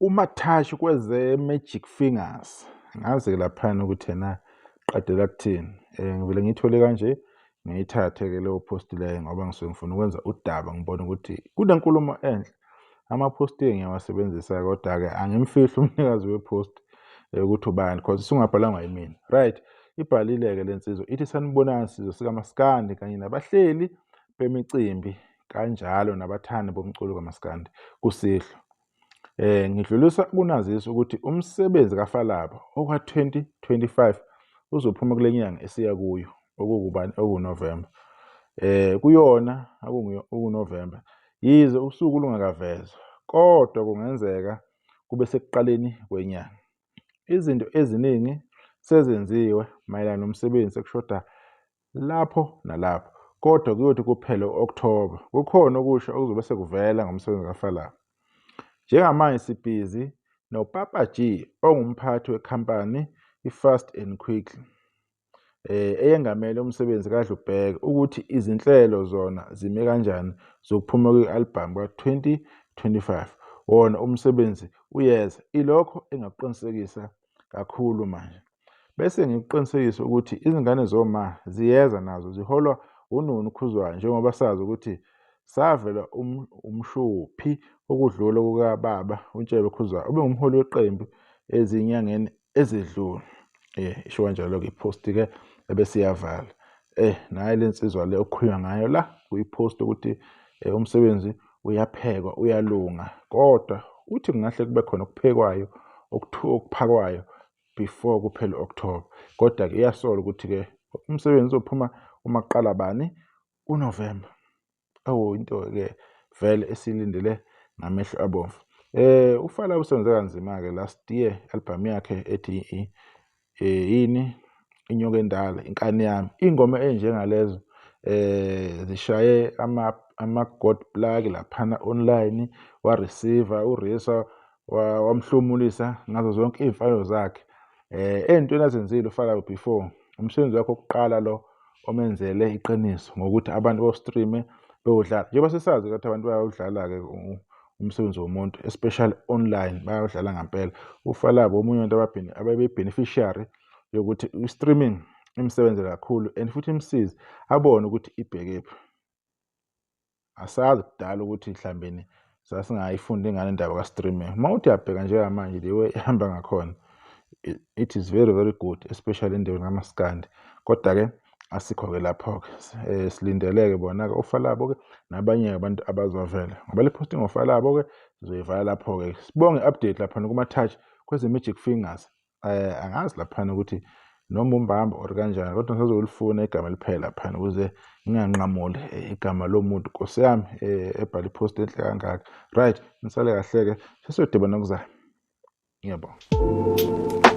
UMathashi kweze-Magic Fingers, angazi-ke laphana ukuthi yena qedela kuthini. Ngivele ngiyithole kanje, ngiyithathe-ke leyo post leyo ngoba ngisuke ngifuna ukwenza udaba, ngibone ukuthi kunenkulumo enhle. Ama-post-ke ngiyawasebenzisa kodwa-ke angimfihli umnikazi we-post ukuthi ubani cause isungabhalwanga yimina. Right, ibhalile-ke le nsizwa ithi sanibonani sizwe sikamaskandi kanye nabahleli bemicimbi kanjalo nabathandi bomculo kamaskandi kusihlwa. Ngidlulisa ukunazisa ukuthi umsebenzi kaFalaba oka-2025 uzophuma kule nyanga esiya kuyo okukubani okuNovemba. Kuyona okuNovemba yize usuku lungakavezwa kodwa kungenzeka kube sekuqaleni kwenyanga. Izinto eziningi sezenziwe mayelana nomsebenzi sekushoda lapho nalapho kodwa kuyothi kuphele u-Okthoba kukhona okusha okuzobe sekuvela ngomsebenzi kaFalaba. Njengamanje sibhizi noPapa G ongumphathi wekhampani iFast and Quickly eyengamele umsebenzi kaDlubheke ukuthi izinhlelo zona zime kanjani zokuphuma kwe-albhamu ka-2025. Wona umsebenzi uyeza, ilokho engakuqinisekisa kakhulu manje. Bese ngikuqinisekisa ukuthi izingane zoma ziyeza nazo ziholwa uNoni Khuzwayo njengoba sazi ukuthi savela umshophi ukudlula kukababa uNtshebe Khuzwayo obengumholi weqembu ezinyangeni ezedlule. Isho kanjalo-ke i-post-ke ebese iyavala. Nayi le nsizwa le okukhulunywa ngayo la kuyi-post ukuthi umsebenzi uyaphekwa uyalunga kodwa uthi kungahle kube khona okuphekwayo okuphakwayo before kuphele u-October. Kodwa-ke iyasola ukuthi-ke umsebenzi uzophuma uma kuqala bani uNovember. Awu into-ke vele esiyilindele ngamehlo abomvu. UFala usebenze kanzima-ke last year album yakhe ethi yini inyoka endala inkani yami iy'ngoma ey'njengalezo zishaye ama-god plug laphana online wa-receiver uRisa wamhlomulisa ngazo zonke iy'mfanelo zakhe. Ey'ntweni azenzile uFalabo before umsebenzi wakhe wokuqala lo omenzele iqiniso ngokuthi abantu bawu-stream-e bewudlala. Njengoba sesazi ukuthi abantu bayawudlala-ke umsebenzi womuntu especially online bayawudlala ngampela. UFalabo omunye wabantu ababe-beneficiary yokuthi i-streaming imsebenzele kakhulu and futhi imsize abone ukuthi ibhekephi. Asazi kudala ukuthi mhlawumbeni sasingayifundi ngale ndaba ka-streaming. Uma uthi uyabheka njengamanje the way ihamba ngakhona it is very very good especially endaweni kamaskandi. Kodwa-ke asikho-ke lapho-ke silindele-ke bona-ke oFalabo-ke nabanye-ke abantu abazovela ngoba le posting ngoFalabo-ke sizoyivala lapho-ke. Sibonge i-update laphana kuma-touch kweze-Magic Fingers. Angazi laphana ukuthi noma umbamba or kanjani kodwa ngisazolifuna igama eliphela laphana ukuze nginganqamuli igama lomuntu Nkosi yami ebhala i-post enhle kangaka. Right, nisale kahle-ke sesiyodibana kuzayo. Ngiyabonga.